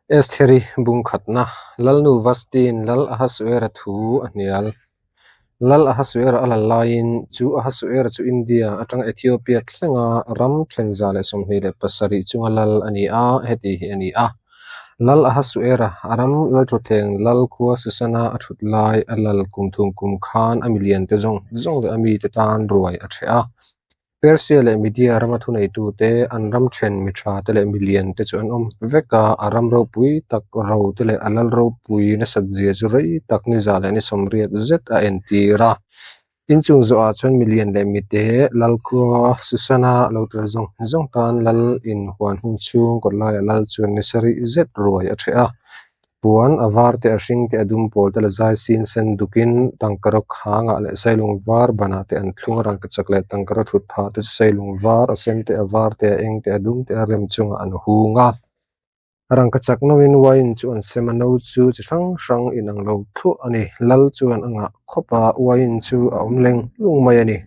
Estheri bungkhatna, Lalnu Vastin Lal Ahasuera thu a hnial. Lal Ahasuera a lal laiin, chu Ahasuera chu India atanga Ethiopia thlenga ram then 127 chunga lal a ni a, heti hi a ni a. Lal Ahasuera a ram lalthutthleng lal khua Susana a thut lai a lal kum thum kum khan a miliante zawng zawng leh a mite tan ruai a ṭheh a. Persia leh Media rama thuneitute, an ram then mi tha te leh milian te chu an awm vek a, a ram ropui tak ro te leh a lal ropui nasat zia chu rei tak ni za leh ni sawmriat zet a entir a. Tin chung zawhah chuan milian leh mite lalkhua Susana lo tel zawng zawng tan lal in huan hun chhung kawt laiah lal chuan ni sarih zet ruai a ṭheh a. Puan a var te a hring te a dum pawl te la zai sin sen dukin tangkaraw khangah leh sailung var banah te an thlung a rangkachak leh tangkaraw thut phah te chu sailung var a sen te a var te a eng te a dum te a rem chungah an hung a. Rangkachak noin wine chu an sem a no chu chi hrang hrang inang lo thluah a ni. Lal chuan a ngah khawp a wine chu a awm leng lung mai a ni.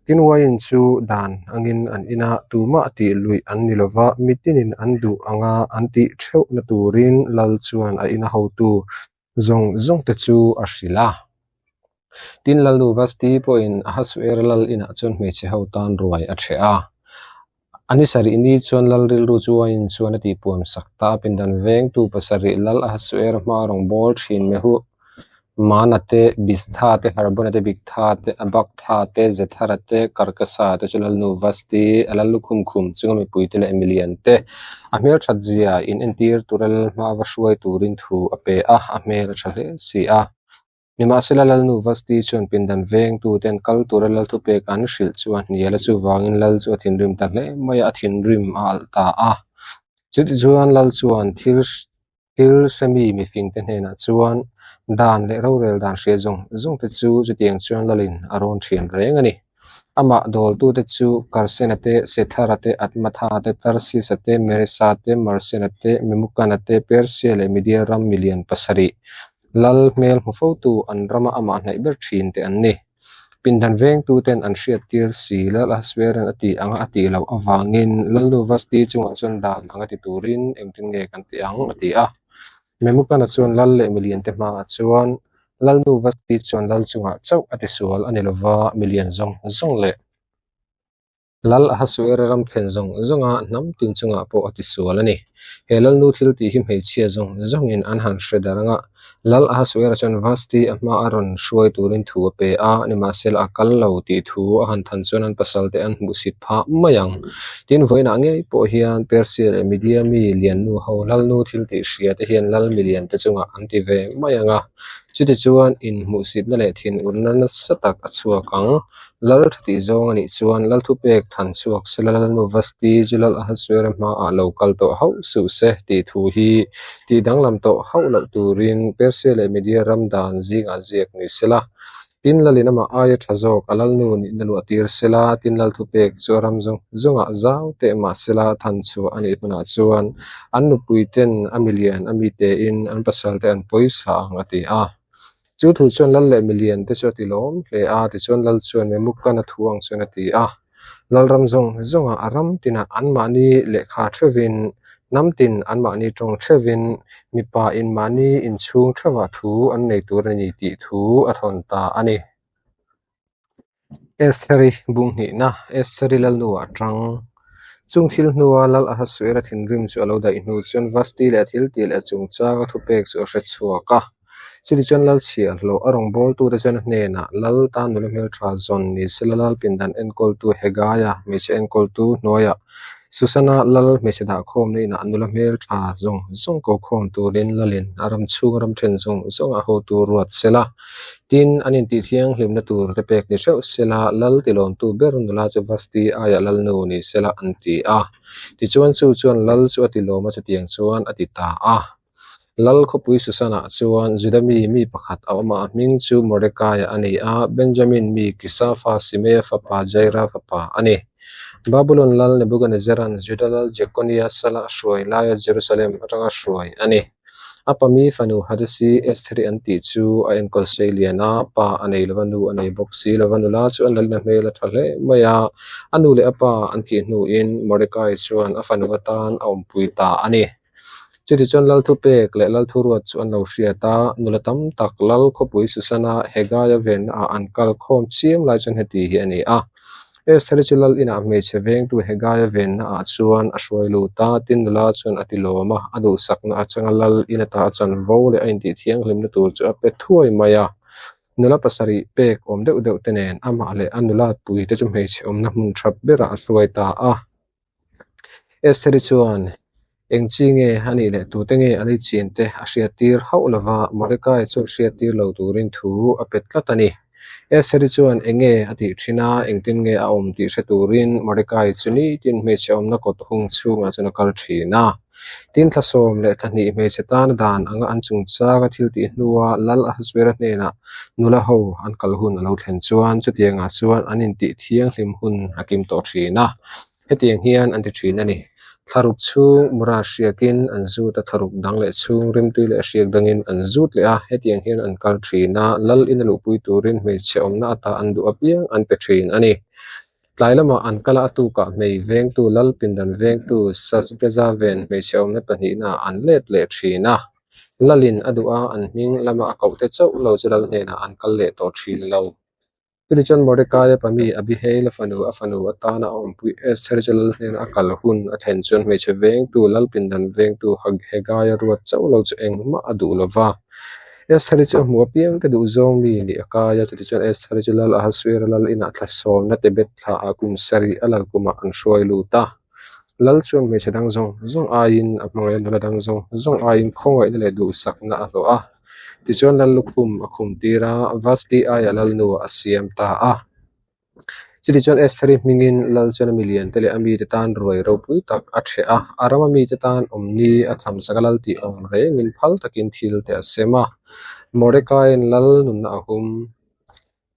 Tin wine chu dan angin an ina tumah tih luih an ni lova, mitinin an duh anga an tih theuhna turin lal chuan a ina hotu zawng zawngte chu a hrilh a. Tin Lalnu Vasti pawhin Ahasuera lal inah chuan hmeichhe ho tan ruai a ṭheh a. A ni sarih ni chuan lal rilru chu wine chuan a tihpuam sak ta a, pindan vengtu pasarih lal Ahasuera hma rawngbâwl ṭhin Mehu Mana te, Biztha te, Harbona te, Bigtha te, Abaktha te, Zethara te, Karkasa te chu Lalnu Vasti, a lal lukhum khum chunga mipuite leh milian te a hmelṭhat zia in entir tura lal hma va hruai turin thu a pe a, a hmel a ṭha hle si a. Nimahsela Lalnu Vasti chuan pindan vengtuten kal tura lal thupek an hrilh chu a hnial a, chuvangin lal chu a thinrim ta hle mai a, a thinrim a alh ta a. Chutichuan lal chuan thil Thil hremi mifingte hnenah chuan dan leh rorel dan hria zawng zawngte chu chutiang chuan lalin a rawn thian reng a ni. Amah dawltute chu Karsena te, Sethara te, Atmatha te, Tarsisa te, Meresa te, Marsena te, Memukana te, Persia leh Media ram milian pasarih, lal hmel hmu fotu an rama amah hnaih ber thinte an ni. Pindan vengtuten an hriattir si Lal Ahasueran a tih anga a tih loh avangin Lalnu Vasti chungah chuan dan anga ti turin engtin nge kan ti ang a ti a. Memukana chuan Lal leh miliante hmaah chuan Lalnu Vasti chuan Lal chungah chauh a tisual a ni lova milian zawng zawng leh Lal Ahasuera ram thlen zawng zawnga hnam tin chungah pawh a tisual a ni. He Lalnu thil tih hi hmeichhia zawng zawngin an han hre dar anga Lal Ahasuera chuan Vasti a hma a rawn hruai turin thu a pe a, nimahsela a kal lo tih thu a han than chuan an pasalte an hmuhsit phah mai ang. Tin, vawiinah ngei pawh hian Persia leh Media mi liannu ho Lalnu thil tih hria te hian Lal milian te chungah an ti ve mai ang a, chutichuan inhmuhsitna leh thinurna nasa tak a chhuak ang. Lal tha tih zawng a nih chuan Lal thupek than chhuak sela Lalnu Vasti chu Lal Ahasuera hmaah lo kal tawh hauh suh se tih thu hi tih danglam tawh hauh loh turin Persia leh Media ram dan zingah ziak ni sela, tin Lalin amah aia tha zawk a Lalnu nihna luah tir sela, tin Lal thupek chu a ram zawng zawngah zau teh mah sela than chhuah a nih hunah chuan an nupuiten a milian a mitein an pasalte an pawisa ang a ti a. Chu thu chuan lal leh milian te chu a ti lawm hle a, tichuan lal chuan Memukana thu ang chuan a ti a. Lalram zawng zawngah a ram tinah anmahni lehkha theuhin, hnam tin anmahni tawng theuhin, mipa in mahni inchhung theuhah thu an nei tur a ni tih thu a thawn ta a ni. Estheri bunghnihna, Estheri lalnuah tang. Chung thil hnua Lal Ahasuera thinrim chu a lo daih hnu chuan Vasti leh a thiltih leh a chungchanga thupek chu a hre chhuak a. Chutichuan Lal chhiahhlawh a rawngbawltute chuan a hnenah, Lal tan nula hmeltha zawn ni sela Lal pindan enkawltu Hegaia hmeichhe enkawltu hnuaiah Susana Lal hmeichhe dahkhawmna inah nula hmeltha zawng zawng ko khawm turin Lalin a ram chhung ram then zawng zawngah hotu ruat sela. Tin, an intih thianghlimna tur te pek ni hreuh sela, Lal tilawmtu ber nula chu Vasti aiah Lalnu ni sela an ti a. Tichuan chu chuan Lal chu a tilawm a chutiang chuan a ti ta a. Lal khawpui Susanah chuan Juda mi mi pakhat a awm a, a hming chu Mordekaia a ni a, Benjamin mi Kisa fa Simeia fapa Jaira fapa a ni. Babulon lal Nebukanezzara'n Juda lal Jekonia sala a hruai laia Jerusalem atanga hruai a ni. A pa mi fanu Hadasi Estheri an tih chu a enkawl sei lian a, pa a nei lova nu a nei bawk si lova nula chu a nalina hmel a tha hle mai a, a nu leh a pa an thih hnuin Mordecai chuan a fanu atan a awmpui ta a ni. Chutichuan lal thupek leh lal thuruat chu an lo hriat a, nula tam tak lal khawpui Susana Hegaia vennaah an kal khawm chiam lai chuan heti hi a ni a. Estheri chu lal inah hmeichhe vengtu Hegaia vennaah chuan a hruai lut a, tin nula chuan a ti lawm a, a duhsakna atanga lal in ata a chanvo leh a intih thianghlimna tur chu a pe thuai mai a. Nula pasarih pek awm deuh deuh te nen amah leh a nulat puite chu hmeichhe awmna hmun tha berah a hruai ta a. Estheri chuan, Eng chi nge a nih leh tute nge a leichin te a hriattir hauh lova Mordecai chuan hriattir lo turin thu a pe tlat a ni. Estheri chuan eng nge a tih thin a, engtin nge a awm tih hre turin Mordecai chu nitin hmeichhe awmna kawt hung chhungah chuan a kal thin a. Tin thla sawm leh thla hnih hmeichhe tana dan anga an chungchanga thil tih hnua Lal Ahasuera hnenah nula ho an kal hun a lo thlen chuan chutiangah chuan an intih thianghlim hun a kim tawh thin a. Hetiang hian an ti thin a ni. Thlaruk chhung mura hriakin an zut a, thlaruk dang leh chhung rimtui leh hriak dangin an zut leh a. Hetiang hian an kal thin a, lal ina luhpui turin hmeichhe awmna ata an duh apiang an pe thin a ni. Tlai lamah an kal a, a tukah hmei vengtu lal pindan vengtu Sasgaza ven hmeichhe awmna pahnihnaah an let leh thin a. Lalin a duh a, an hming lama a kohte chauh lo chu lal hnenah an kal leh tawh thin lo. Chutichuan Mordekaia pami Abihail-a fanu, a fanu atana a awmpui Esther chu lal hnena a kal hun a thlen chuan hmeichhe vengtu, lal pindan vengtu Hegaia ruat chauh lo chu engmah a duh lo va. Estheri chu a hmuh apiang te duhzawng mi nih a kai a, chutichuan Estheri chu lal Ahasuera lal inah thla sawmna Tebet thlaah kum sarih a lal kumah an hruai lut a. Lal chuan hmeichhe dang zawng zawng aiin a hmangaih a, nula dang zawng zawng aiin khawngaihna leh duhsakna a hlawh a. Tichuan lal lukhum a khum tir a, Vasti aiah lalnu a siam ta a. Chutichuan Estheri hmingin lal chuan a milian te leh a mite tan ruai ropui tak a ṭheh a, a rama mite tan awmni a thamsak a lal tih awm rengin phal takin thil te a sem a. Mordecai'n lal nunna a hum.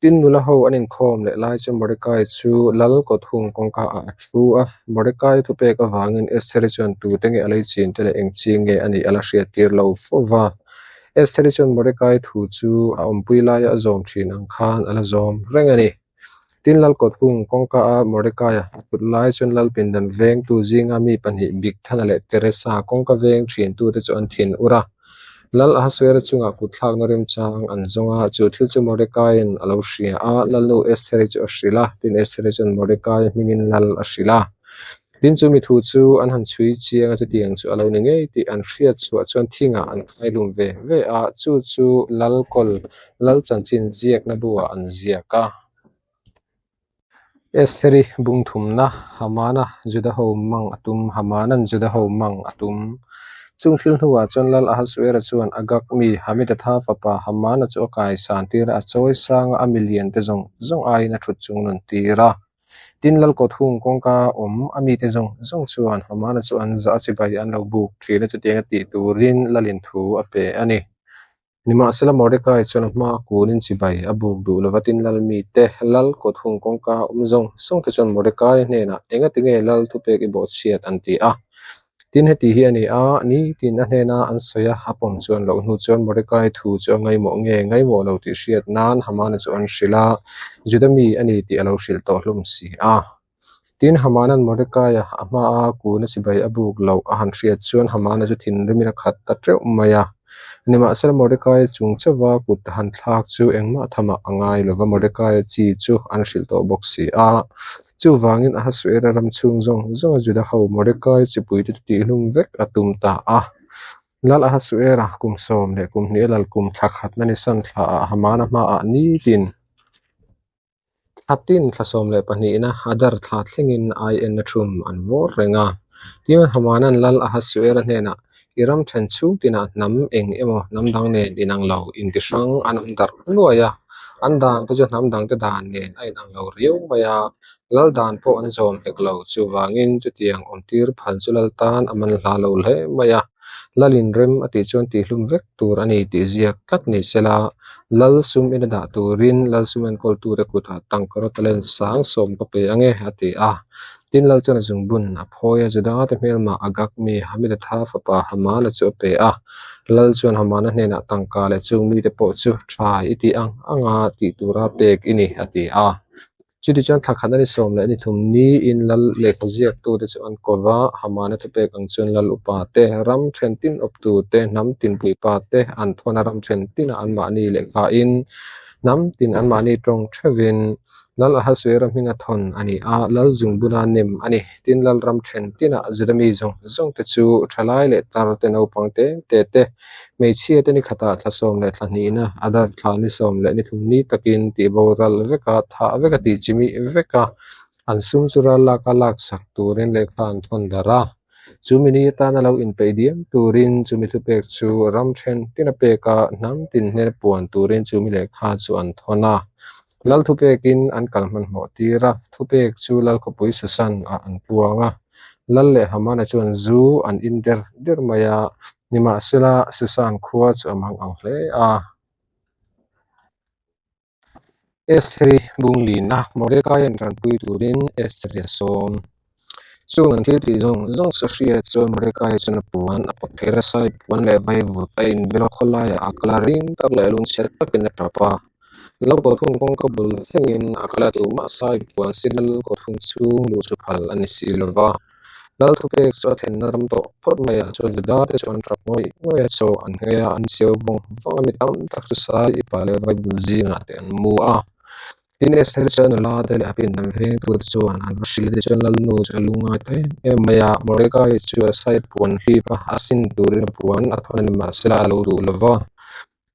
Tin nula ho an inkhawm leh lai chuan Mordecai chu lal kawt hung kawngka ah a thu a. Mordecai thupek avangin Estheri chuan tute nge a leichin te leh eng chi nge a nih a la hriattir lo fo va. Estheri chuan Mordecai thu chu a awmpui laia a zawm thin ang khan a la zawm reng a ni. Tin lal kawt hung kawngka a Mordecai-a a kut lai chuan lal pindan vengtu zinga mi pahnih Bigthana leh Teresa kawngka veng thintute chu an thin ur a. Lal Ahasuera chungah kut thlakna remchang an zawng a, chu thil chu Mordecai-in a lo hria a, Lalnu Estheri chu a hrilh a, tin Estheri chuan Mordecai hmingin lal a hrilh a. Tin chu mi thu chu an han chhui chiang a, chutiang chu a lo ni ngei tih an hriat chhuah chuan thingah an khaihlum ve ve a, chu chu lal kawl lal chanchin ziakna buah an ziak a. Estheri bung thumna Hamana Juda ho mang a tum Hamanan Juda ho mang a tum. Chung thil hnuah chuan Lal Ahasuera chuan Agag mi Hamidatha fapa Hamana chu a kaisan tir a, a chawi sang a, a milian te zawng zawng aiin a thut chung nun tir a. Tin, lal kawt hung kawngka awm a mite zawng zawng chuan Hamana chu an zah a chibai an lo buk thin a, chutianga tih turin lalin thu a pe a ni. Nimahsela, Mordecai chuan a hma kunin chibai a buk duh lova, tin lal mite lal kawt hung kawngka awm zawng zawng te chuan Mordecai hnenah engati nge lal thupek i bawhchhiat an ti a. Tin, heti hi a ni a, nitin a hnena an sawi a, a pawm chuan loh hnu chuan Mordecai thu chu a ngaimawh nge ngaimawh lo tih hriat nan Hamana chu an hrilh a, Juda mi a ni tih a lo hrilh tawh hlawm si a. Tin, Hamana'n Mordecai-a a hmaa kuna chibai a buk loh a han hriat chuan Hamana chu thinrimin a khat ta teuh mai a. Nimahsela, Mordecai-a chung chauva kut a han thlak chu engmah thamah a ngai lova, Mordecai-a chi chu an hrilh tawh bawk si a. Chuvangin Ahasuera ram chhung zawng zawnga Juda ho Mordecai chipuite chu tihhlum vek a tum ta a. Lal Ahasuera kum sawm leh kum hnih a lal kum thla khatna Nisan thlaah Hamana hmaah nitin thla tin thla sawm leh pahnihna Adar thla thlengin ai enna thum an vawr reng a. Tin, Hamana'n Lal Ahasuera hnenah, I ram then chhung tinah hnam eng emaw hnam dang nen inang lo intihrang an awm darh nuai a, an dan te chu hnam dangte dan nen a inang lo riau mai a, lal dan pawh an zawm hek lo. Chuvangin chutiang awmtir phal chu lal tan a man hla lo hle mai a, lalin rem a tih chuan tihhlum vek tur a ni tih ziak tlat ni sela, lal sum ina dah turin lal sum enkawltute kutah tangkaraw talent sang sawm ka pe ange a ti a. Tin, lal chuan a zungbun a phawi a, Judate hmelmah Agag mi Hamidatha fapa Hamana chu a pe a. Lal chuan Hamana hnenah tangka leh chung mite pawh chu tha i tih ang anga tih tura pek i ni, a ti a. Chutichuan thla khatna ni 13 niin lal lehkha ziaktute chu an ko va, Hamana thupek ang chuan lal upa te, ram then tin awptu te, hnam tin puipa te an thawn a, ram then tinah anmahni lehkhain hnam tin anmahni tawng theuhin Lal Ahasuera hminga thawn a ni a, lal zungbuna nem a ni. Tin, lal ram then tinah Juda mi zawng zawng te chu thalai leh tar te, naupang te te te, hmeichhia te ni khatah thla sawm leh thla hnihna, Adar thla ni 13 ni takin tihboral veka, thah veka tih chimih veka an sum chu ral laka laksak turin lehkha an thawn darh a. Chu mi ni atana lo inpeih diam turin chu mi thupek chu ram then tina peka hnam tin hnena puan turin chu mi lehkha chu an thawn a. Lal thupekin an kal hmanhmawh tir a, thupek chu Lal khawpui Susan ah an puang a. Lal leh Hamana chuan zu an in der der mai a, nimahsela Susan khua chu a mang ang hle a. Estheri bunglina Mordecai an tanpui turin Estheri a sawm. Chung an thil tih zawng zawng chu hria chuan Mordecai chuan a puan a pawt phir a, sai puan leh vaivut a inbel a, khawlaiah a kal a, ring tak leh lungchhiat takin a tap a. Lal kawthung kawngka bul thlengin a kal a, tumah sai puan sin lal kawthung chhung luh chu phal a ni si lo va. Lal thupek chu a thenna ram tawh phawt maiah chuan Juda te chu an tap ngawih ngawih a, chaw an nghei a, an chiau vawng vawng a, mi tam tak chu sai ipa leh vaibul zingah te an mu a. Tin, Esther chuan nula te leh a pindan vengtute chuan an va hrilh a, tichuan Lalnu chu a lungngai ta em em mai a, Mordecai chu a sai puan hlip a, a sin turin a puan a thawn a ni, mahsela a lo duh lo va.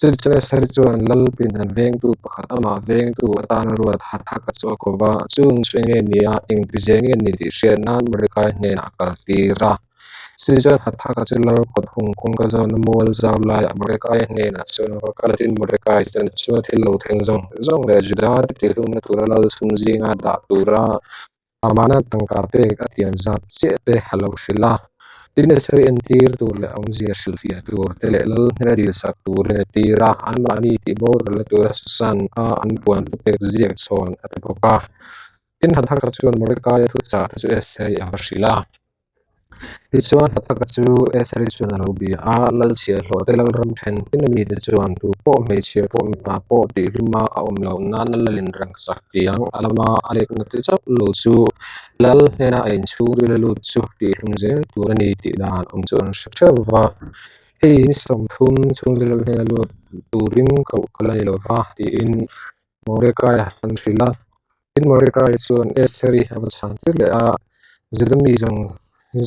Chutichuan Esther chuan Lal pindan vengtu pakhat amah vengtu atana ruat Hathaka chu a ko va, chung chu enge ni a, engtizia nge ni tih hriat nan Mordecai hnenah a kaltir a. Chutichuan Hathaka chu lal kawt hung kawngka zawna mual zau laiah Mordecai hnenah chuan a va kal a, tin Mordecai chuan a chunga thil lo thleng zawng zawng leh Juda te tihhlumna tura lal chhung zinga dah tura Hamana tangka pek a tiam zat chiah te a lo hrilh a. Tin Estheri entir tur leh awmzia hrilhfiah tur te leh lal hnena dilsak turin a tir a, anmahni tih boralna tura Susan a an puan thupek ziak chhawn a ti bawk a. Tin Hathaka chuan Mordecai-a thuchah te chu Estheri a va hrilh a. Tichuan, Hathaka chu Estheri chuan a lo bia a, Lal chhiahhlawh te Lalram then tin a mite chuan tu pawh hmeichhia pawh mipa pawh tihhluma a awm loh nana lalin rangsak tiang a lama a lekna te chauh lo chu Lal hnena a inchhungril a lut chu tihhlum zel tur a ni tih dan awm chu an hre theuh va. Hei ni 30 chhungril Lal hnena lut turin koh ka la ni lo va, tiin Mordecai an hrilh a. Tin, Mordecai chuan Estheri a va chhan tir leh a, Juda mi zawng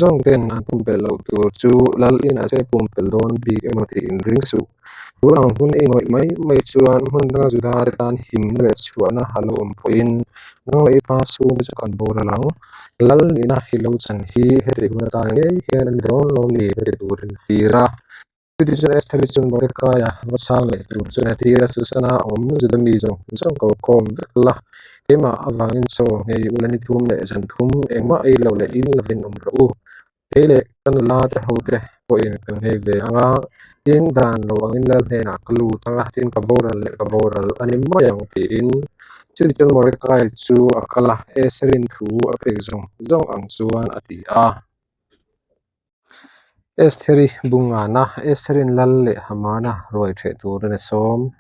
zawng ten an pumpelh loh tur chu lal inah chuan i pumpelh dawn bik emaw tih in ring suh. Tun ang hun i ngawih mai mai chuan hmun danga Juda te tan himna leh chhuahna a lo awm pawhin nang leh i pa chhungte chu kan boral ang. Lal nihna i lo chan hi heti hun atan ngei hian a ni dawn lo ni heti turin a tir a. Chutichuan Estheri chuan Mordecai-a va chhang leh tur chuan a tir a, Susana awm Juda mi zawng zawng ko khawm vek la, keimah avangin chaw nghei ula ni thum leh zan thum engmah ei lo leh in lovin awm rawh u. Kei leh ka nula te hote pawhin kan nghei ve ang a, tin dan lo angin lal hnenah ka lut ang a, tin ka boral leh ka boral a ni mai ang tiin. Chutichuan Mordecai chu a kal a, Estherin thu a pek zawng zawng ang chuan a ti a. Estheri bungana Estherin lal leh Hamana ruai ṭheh turin a sawm.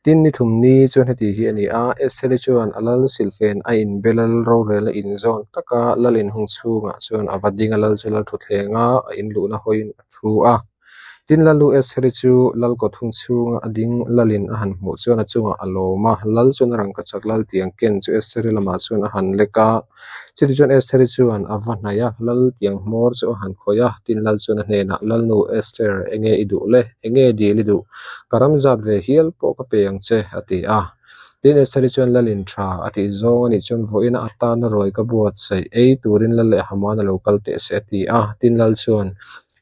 Tin, ni thum ni chuan heti hi a ni a, Estheri chuan a lal silhfen a inbe lal rorelna inzawn taka lal inhung chhungah chuan a va ding a, lal chu lal thuthlenga a inluhna hawiin a thu a. Tin, Lalnu Estheri chu lal kawt hung chhunga a ding lalin a han hmuh chuan a chungah a lawm a, lal chuan a rangkachak lal tiang ken chu Estheri lamah chuan a han lek a. Chutih chuan Estheri chuan a va hnaih a, lal tiang hmawr chu a han khawih a. Tin, lal chuan a hnenah, Lalnu Esther, enge i duh le? Enge dil i duh? Ka ram zat ve hial pawh ka pe ang che, a ti a. Tin, Estheri chuan lalin tha a tih zawng a nih chuan vawiina atana ruai ka buatsaih ei turin lal leh Haman a lo kal teh se, a ti a. Tin, lal chuan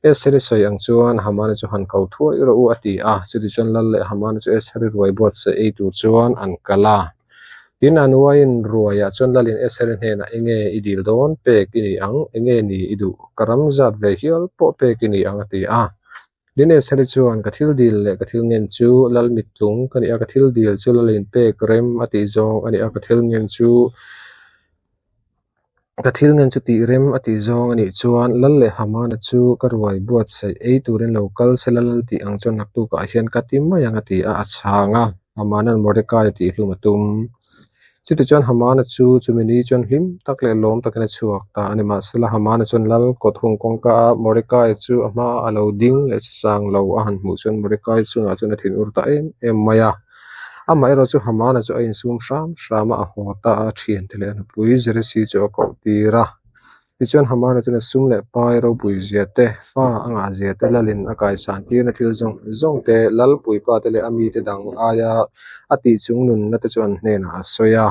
Estheri sawi ang chuan Hamana chu han ko thuai rawh u a ti a, chutichuan lal leh Hamana chu Estheri ruai buatsaih ei tur chuan an kal a. Tin, an uaiin ruaiah chuan lalin Estheri hnenah enge i dil dawn pek i ni ang, enge ni i duh, ka ram zat ve hial pawh pek i ni ang a ti a. Tin, Estheri chuan ka thil dil leh ka thil ngen chu lal mittlung ka ni a, ka thil dil chu lalin pek rem a tih zawng a ni a, ka thil ngen chu Ka thil ngen chu tih rem a tih zawng a nih chuan Lal leh Hamana chu ka ruai buatsaih ei turin lo kal se la lal tih ang chuan naktukah hian ka ti mai ang a ti a, a chhang a, Hamana'n Mordecai a tihhlum a tum. Chutichuan Hamana chu chumi ni chuan hlim tak leh lawm takin a chhuak ta a ni. Mahsela Hamana chuan lal kawt hung kawngka a Mordecai chu a hmaah a lo ding leh sang lo a han hmuh chuan Mordecai chungah chuan a thinur ta em em mai a. Amaherawh chu Hamana chu a insum hram hram a, a haw ta a, a thiante leh a nupui Zeresi chu a koh tir a. Tichuan Hamana chuan a sum leh pai ropui zia te, fa a ngah zia te, lalin a kaisan tirna thil zawng zawng te, lalpuipa te leh a mite dang aia a tih chung nunna te chu an hnenah a sawi a.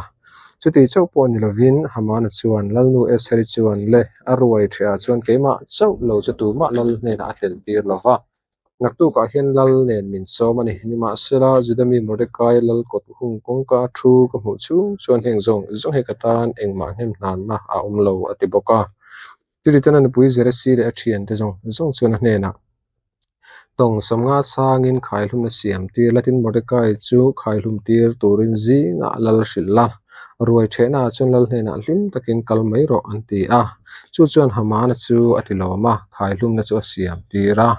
Chuti chauh pawh ni lovin Hamana chuan Lalnu Estheri chuan le a ruai ṭhehah chuan keimah chauh lo chu tumah lal hnenah a tlelh tir lo va. Naktukah hian lal nen min sawm a ni. Nimahsela, Juda mi Mordekai lal kawt hung kawngka thu ka hmuh chhung chuan heng zawng zawng hi ka tan engmah hnem hnanna a awm lo, a ti bawk a. Chutichuan a nupui Zeresi leh a thiante zawng zawng chuan a hnenah tawng sawmnga sangin khaihlumna siam tir la, tin Mordekai chu khaihlum tir turin zingah lal hrilh la, ruai thehnaah chuan lal hnenah hlim takin kal mai rawh, an ti a. Chu chuan Hamana chu a ti lawm a, khaihlumna chu a siam tir a.